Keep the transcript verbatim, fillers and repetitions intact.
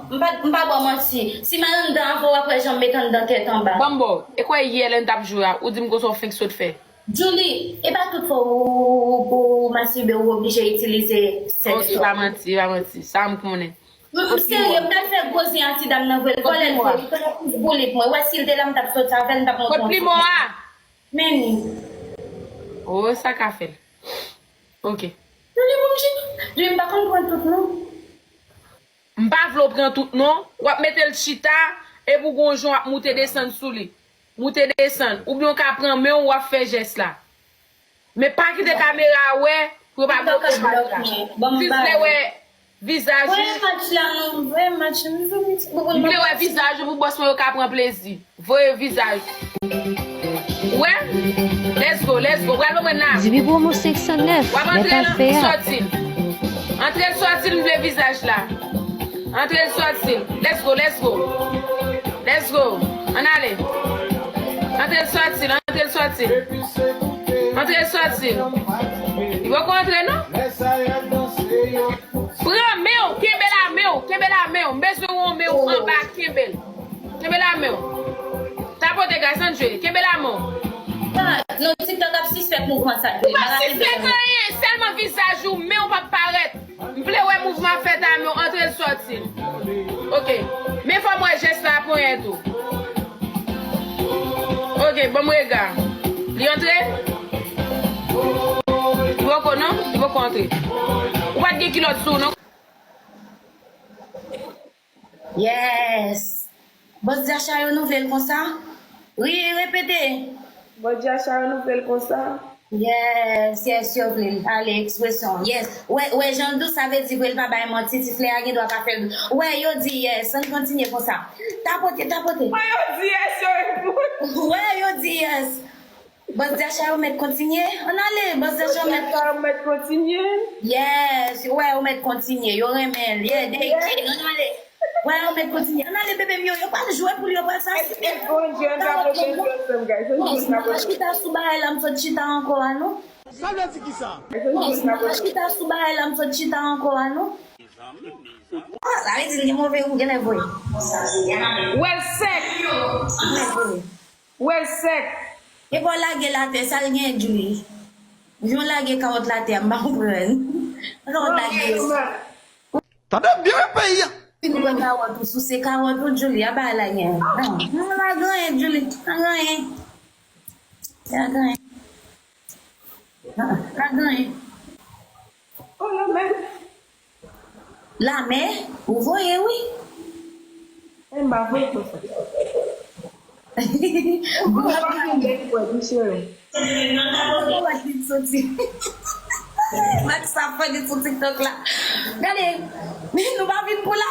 M pa, m pa ba w manti. Si m al anndan avè w, w ap wè jan m met anndan tèt anba. Ban m ba w. E kwè yè lè n t ap jwe a, ou di m konsa w fenk sot fè. Julie, e pa tout fwa ou, ou, ou, ou mastibé, ou oblije itilize sèks. Ok, pa manti, pa manti. Sa m konnen. M, m serye, m t al fè gwo zen a ti dam nan vre. L vòlè l vre. Li fè l plis boulit mwen. Wè, si l te la, m t ap soti avè l, m t ap montre yon plim a. Men ni. Oh, sa ka fè l. Ok. Julie, bon, Julie, m pa konn pran tout, non. M pa vle w pran tout non. W ap mete l chita, epi w gon jan w ap moute desann sou li. Moute desann. Oubyen w ka pran men w, w ap fè jès la. Men pa kite kamera a wè pou yo pa bloke match la. Jis vle wè vizaj ou. Voye match la non, voye match la. M vle wè vizaj ou pou bòs mwen yo ka pran plezi. Voye vizaj. Wè? Let's go, let's go. Pral ban mwen la. Dibi Promo senk san nèf, w ap antre l, sòti l. Antre l, sòti l, m vle vizaj la. Antre l, sòti l. Let's go, let's go. Let's go. Ann ale. Antre l, sòti l, antre l, sòti l. Antre l, sòti l. Li poko antre, non? Pran men w, kenbe la men w, kenbe la men w. M bezwen wè yon men w anba, kenbe l. Kenbe la men w. Tapote, guys, ann jwe. Kenbe la men w. Ah, non, TikTok ap sispèk mouvman sa. Ou p ap sispèk anyen, sèlman vizaj ou, men w p ap parèt. M vle wè mouvman fèt a men w, antre l, sòti l. Ok. Men fò m wè jès la, ponyen tou. Ok, ban m rega. Li antre? Li poko non? Li poko antre. Ou pa t gen kilòt sou w non? Yes. Bòs Dyacha yo nou vle l konsa? Wi, repete. Bòs Dyacha yo nou vle l konsa? Yes, yes, yo vle l. Ale, ekspresyon. Yes. Wè, wè, jan l dous, sa vle di vre, l pa bay manti, ti flè a gen dwa pa fè l. Wè, yo di yes, ann kontinye konsa. Tapote, tapote. Wè, yo di yes, yo reponn. Wè, yo di yes. Bòs Dyacha yo mèt kontinye. Ann ale, Bòs Dyacha yo mèt. Bòs Dyacha yo mèt kontinye. Yes, wè, yo mèt kontinye. Yo renmen l. Yeah, they can. Ann ale. Wè, yo mèt kontinye. Ann ale, bebe m yo. Yo pral jwe pou l, yo pral sa. Let's go, John, let's go, guys. Let's go, let's go. Chita sou bagay la, m sot chita ankò a non. Sa vle di kisa? Let's go, let's go. Chita sou bagay la, m sot chita ankò a non. Ah, sa vle di l gen move gou, genlè vre. Wè l sèk. Genlè vre. Wè l sèk. Epa w lage l atè, sa l gen, Julie? Jan w lage kawòt l atè a, m pa konprann. Kawòt lage yo. Tande byen, peyi a. Fin pran kawòt ou, souse kawòt ou, Julie, a bagay la gen. Non, non, la gen anyen, Julie, la gen anyen. La gen anyen. Ah, la gen anyen. Oh, la men. Lamè, ou voye wi. E m pa voye konsa. Ou pa gen dèk pwèt, wi, cheri. Ou pa gen soti. Mak sa fè li sou TikTok la. Gade, nou pa vin pou la.